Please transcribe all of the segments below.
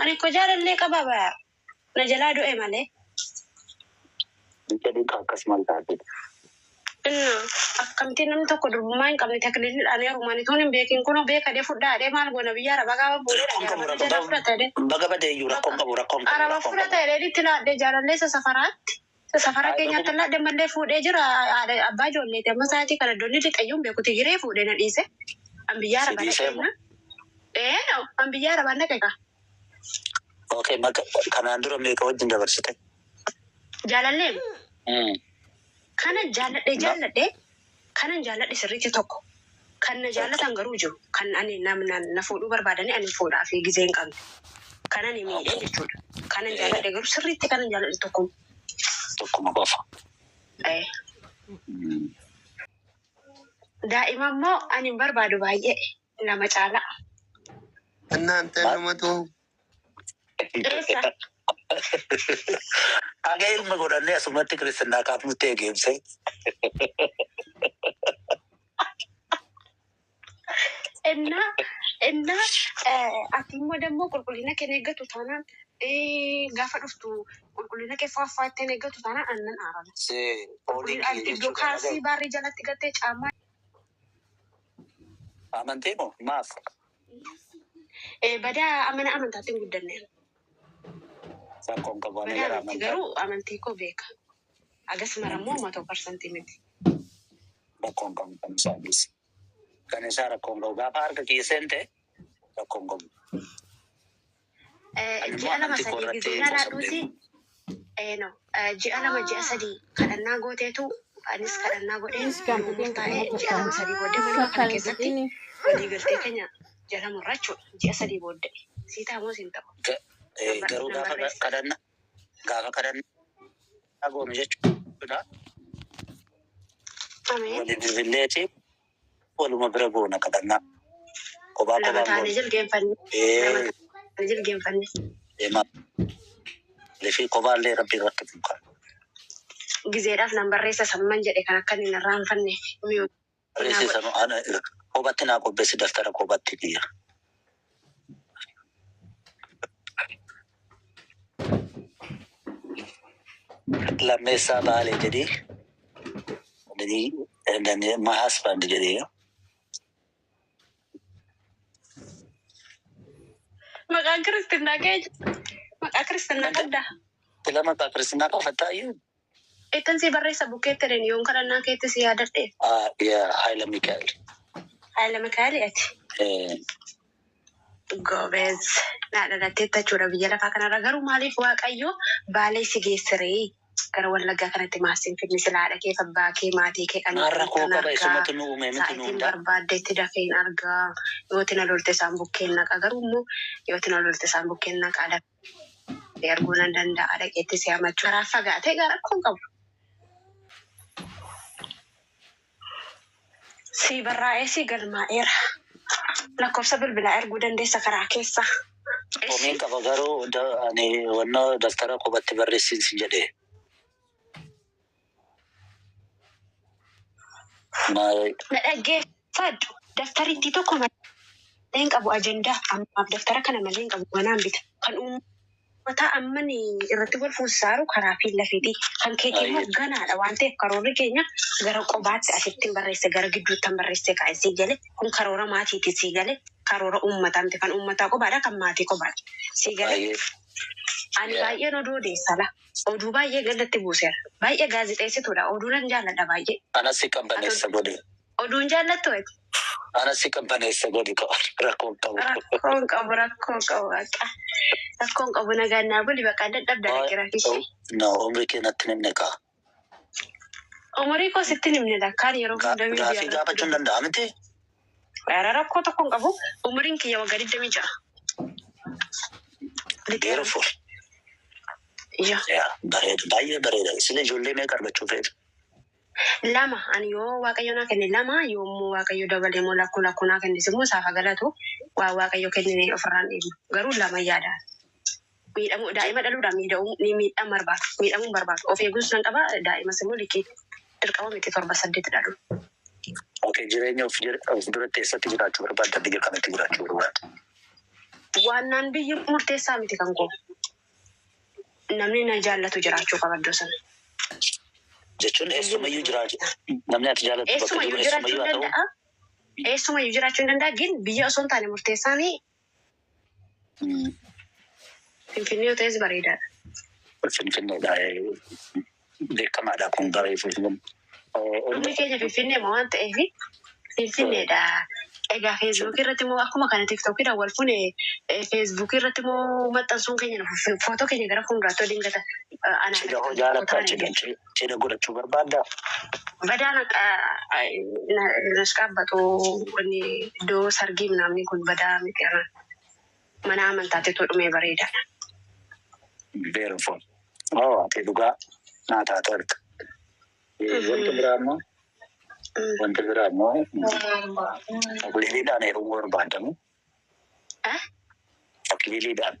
Ani ko jaalallee qaba baa. Na jalaa du'e malee. Jedhii ka akkas maal taate. Inna akkamtiin namni tokko durbummaa hin qabne takliilidhaan heerumaan ituun hin beekin kunoo beekadee fudhaadhee maal goona biyya arabaa gaafa fuudhee Rakkoon qabu araba jalaa rakkoon fudhatadhe. baga badeeyyuu rakkoon qabu rakkoon qabu Araba rakkoon qabu. fudhata jedhee itti laadhee jaalallee isa safaraatti. Isa safara Ay keenyaatti baguma laadhee mallee fuudhee jira haadha abbaa ijoolleeti amma sa'aatii kana iddoon inni lixayyuun beeku tigiree fuudhee na dhiise. An biyya si arabaa dhiisee moo? dhaqeenna. Ee an biyya arabaa dhaqe kaa. Okay, maka kanaan dura meeqa wajjin dabarsite? Jaalallee Mm. kanan jaalladhee Na jaalladhee kanan jaalladhe sirriitti tokko. Kan na okay. jaallatan garuu jiru. Kan ani namna na fuudhuu barbaadanii ani fuudhaa fi gizee hin qabne. Kanan ani miidhee Okay. jechuudha. Kanan Eh, jaalladhe garuu sirriitti kanan jaalladhe tokko. Tokkuma qofa. Eh, Mm. Daa'ima immoo ani hin barbaadu baay'ee lama caalaa. እናንተ Ma numatu Eessa? Haga ilma godhannee asumatti kiristinnaa kaafnutti eegeemse. Innaa innaa ati immoo dammoo qulqullina kee eeggatu taanaan gaafa dhuftu qulqullina kee faaffaa ittiin eeggatu taanaan annan aarama. Se fooliin Qulqullina kiyya ati iddoo jechuudha. kaalsii baarrii jalatti gattee caammaa Amantee moo maaf? badaa amana amantaatti hin guddanne. Rakkoon qabu ani Badaa gara miti amantaa garuu amantii koo beeka. Agas marammoo matoo parsantii miti. rakkoon qabu kan isaa dhiise. Kan isaa rakkoon qabu gaafa harka kiyya seente rakkoon qabu. Ani immoo Ji'a lama amantii koo sadii irratti gizee na qosan laadhuuti beeku. No ji'a lama ji'a sadii kadhannaa gooteetu anis kadhannaa godheen nuu murtaa'ee ji'a lama sadii booddee manuma kana keessatti walii galtee keenya jala murraa jechuudha. Ji'a sadii booddee sii taamoo siin ta'u Garuu nan gaafa barreessa. kadhanna gaafa kadhannaa goonu jechuudha. Ameen. Wali bilbilleeti waluma bira goona kadhannaa. Kophaa Lama kophaan taanee goona. jilgeenfanne. Lama Eh, taanee jilgeenfanne. Maaliif kophaallee rabbiin rakkisu kan. Gizeedhaaf nan barreessa samman jedhe kan akka inni hin irraanfanneef miyuu naa Barreessisa godhe. kophatti naa qopheessi daftara kophatti kiyya. Lammeessaa Baalee jedhii jedhii and then my husband jedhii. Maqaan kiristinnaa kee maqaa kiristinnaa qabdaa? Sila maqaa kiristinnaa qabataa iyyuu. Ittiin si barreessa bukkeetti jedheen yoon kadhannaa keetti si yaadadhe. Ah, yeah, Haayila Mikaa'el. Haayila Mikaa'el ati. Eh, Goobez. Naa dhalatteetta jechuudha biyya lafaa kanarra garuu maaliif Waaqayyo Baalee si geessiree gara Wallaggaa kanatti maasiin fidni sila haadha kee abbaa kee maatii kee kan Maal rakkoo kan qaba argaa isumatu nu uume miti nu sa'aatiin hundaa. barbaaddetti dafeen argaa yooti na lolte isaan bukkeen naqa garuu immoo yooti na lolte isaan bukkeen naqa dafee arguu nan danda'a dhaqeetti si hamachuu karaa fagaatee gara rakkoon qabu. Si barraa'ee si galmaa'eera. Lakkoofsa bilbilaa erguu dandeessa karaa keessa. Komiin qaba garuu ani wannoo daftara kophatti barreessin sin jedhee. Na dhaggeeffadhu. Daftarittii tokko malee hin qabu ajandaa ammaaf daftara kana malee hin qabu manaan bita. Kan uummataa amman irratti wal fuunsaaru karaa fi lafeeti. Kan keetii immoo ganaadha waan ta'eef karoorri keenya gara qobaatti asitti hin barreesse gara gidduutti hin barreesse kaa'e sii gale kun karoora maatiiti sii gale karoora uummataa miti kan uummataa qobaadha kan maatii qobaadha sii gale. Ani baay'een oduu odeessala. Oduu baay'ee gallatti buuseera. Baay'ee gaazexeessituudha. Oduu nan jaalladha baay'ee. Anas si qabbaneessa godhi. Oduun jaallattu ati? Anas si qabbaneessa godhi rakkoon qabu. Rakkoon qabu rakkoon qabu baqa. Rakkoon qabu nagaan naa buli baqa dadhabda dhaqeera fishi. No, umrii kee natti himne kaa. Umurii koo sitti hin himne lakkaan yeroo hunda miidiyaa Gaafii irratti gaafachuun danda'a miti? Ara rakkoo tokko hin qabu. Umuriin kiyya waggaa 26. Lixeera. Beautiful. Ija. Yaa, bareeda baay'ee bareeda. Isin ijoollee meeqa argachuu feetu? Lama ani yoo Waaqayyo naa kenne lama yommuu Waaqayyo dabalee immoo lakkuu lakkuu naa kennes immoo isaaf haa galatu waan Waaqayyo kenne ofirraan dhiibnu garuu lama yaada. Miidhamuu daa'ima dhaluudhaan miidhamuu ni miidhaan barbaadu miidhamuun barbaadu of eeguus nan qaba daa'imas immoo liqii dirqama miti torba saddeet dhalu. Okay, jireenya of duratti eessatti jiraachuu barbaadda? Biyya kamitti jiraachuu barbaadda? Waannaan biyyi murteessaa miti kan koo. Namni na jaallatu jiraachuu qaba iddoo sana. Jechuun eessumayyuu jiraachuu namni ati jaallattu bakka jiru Eessumayyuu jiraachuu eessumayyuu haa ta'u. danda'a. Eessumayyuu jiraachuu hin danda'a. Gin biyya osoo hin taane murteessaan Finfinnee yoo ta'es bareedaadha. Finfinneedha beekamaadha kun garee Finfinnee. Dhumni keenya Finfinnee waan ta'eef Finfinneedha. Egaa Feesbuukii irratti immoo akkuma kana Tiktookiidhaan wal fuune, Feesbuukii irratti immoo maxxansuun keenya footoo keenya gara fuulduraatti waliin gata. Anaa Cidha hoo jaalattaa, cidha cidha godhachuu barbaaddaa? Badaan nas qaabbatu wanni iddoo sargii namni kun badaa miti anaan. Mana amantaatti dhumee bareedaadha. Beautiful. Oh, ati dhugaa naa taateerta. Wanti biraa immoo wanti biraa immoo akiliiliidhaan heerumuu barbaadamu. Akiliiliidhaan.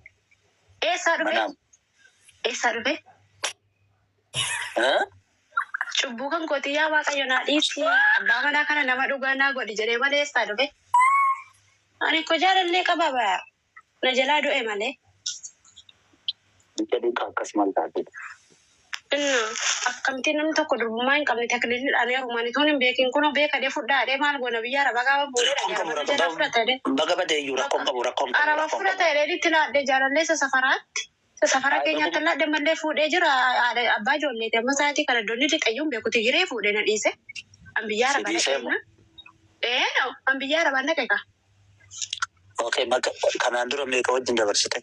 Eessaa dhufe? Mana. Eessaa dhufe? Cubbuu kan kooti yaa Waaqayyo naa dhiisi. Abbaa manaa kana nama dhugaa naa godhi jedhee malee eessaa dhufe? Ani ko jaalallee qaba bara. Na jalaa du'e malee. Jedhu akkas maal taate? Akkamittiin namni tokko durbummaa hin qabne takiliiliidhaan heerumaan itoo hin beekin kunoo beekadee fudhaadhee maal goona biyya arabaa gaafa fuudhee Rakkoon qabu araba jalaa fudhatee. Baga badeeyyuu rakkoon qabu rakkoon qabu Araba rakkoon qabu. fudhata jedhee itti laadhee jaalallee isa safaraatti. Isa safara keenyaatti laadhee mallee fuudhee jira abbaa ijoolleeti amma sa'aatii kana iddoon lixayyuu hin beekuti jiree fuudhee na dhiise. An biyya Si arabaa dhiisee dhaqee. Ee, an biyya arabaa dhaqe kaa. Okay, kanaan dura meeqa wajjin dabarsite?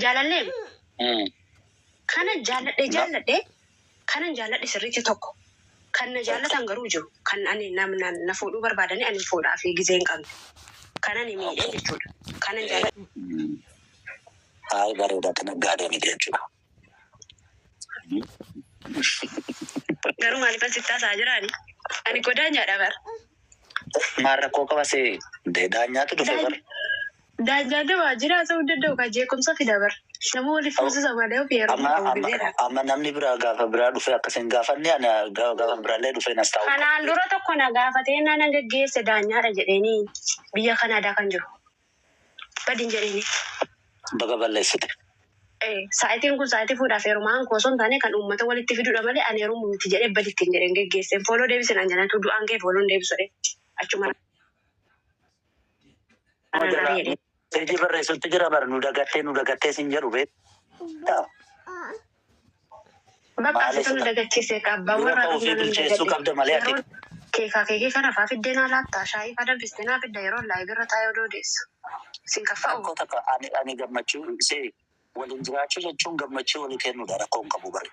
Jaalallee kanan jaalladhee jaalladhee kanan jaalladhe sirriitti tokko. Kan na jaallatan garuu jiru. Kan ani namna na fuudhuu barbaadanii ani fuudhaa fi gizee hin qabne. Kanan miidhee jechuudha. Kanan jaalladhe. Hayi bareedaa kana gaarii miti jechuudha. Garuu maaliif asitti haasa'aa jiraani? Ani godaa nyaadha bara. Maal rakkoo qaba see? Daanyaatu dhufe bara. Daanyaatu waajjira haasa'uu danda'u kan jeequmsa fida bara. Nama waliif fuusisa malee ofii yeroo Amma qabu amma gizeedha. amma namni biraa gaafa biraa dhufe akkas hin gaafanne ana gaafa biraallee dhufe nas taa'u. Kanaan dura tokko na gaafatee naan geggeesse daanyaadha jedheenii biyya Kanaadaa kan jiru. Badin jedheeni. Baga balleessite. Sa'aatiin kun sa'aatii fuudhaaf heerumaan koo osoo hin taane kan uummata walitti fidudha malee ani heerumuu miti jedhee badi ittiin jedheen geggeesseen follow deebise naan jedhan du'aan kee follown deebisudha. Achuma Jira. Sirji barreessutti jira bara nu dagattee nu dagattee sin jedhu beektaa? Bakka Maali asitti nu sita? dagachiise abbaan Dura warraa ta'uu fi dhufnaan nu bilcheessuu dagadhe. qabda malee ati. Yeroo keekaa keekii kana faa fiddee naa laattaa shaayii faa danfistee naa fidda yeroo live irra taa'ee odoo odeessu. Sin kaffa'u. Rakkoo takka ani gammachuu see waliin jiraachuu jechuun gammachuu walii kennuudha rakkoon qabu bare.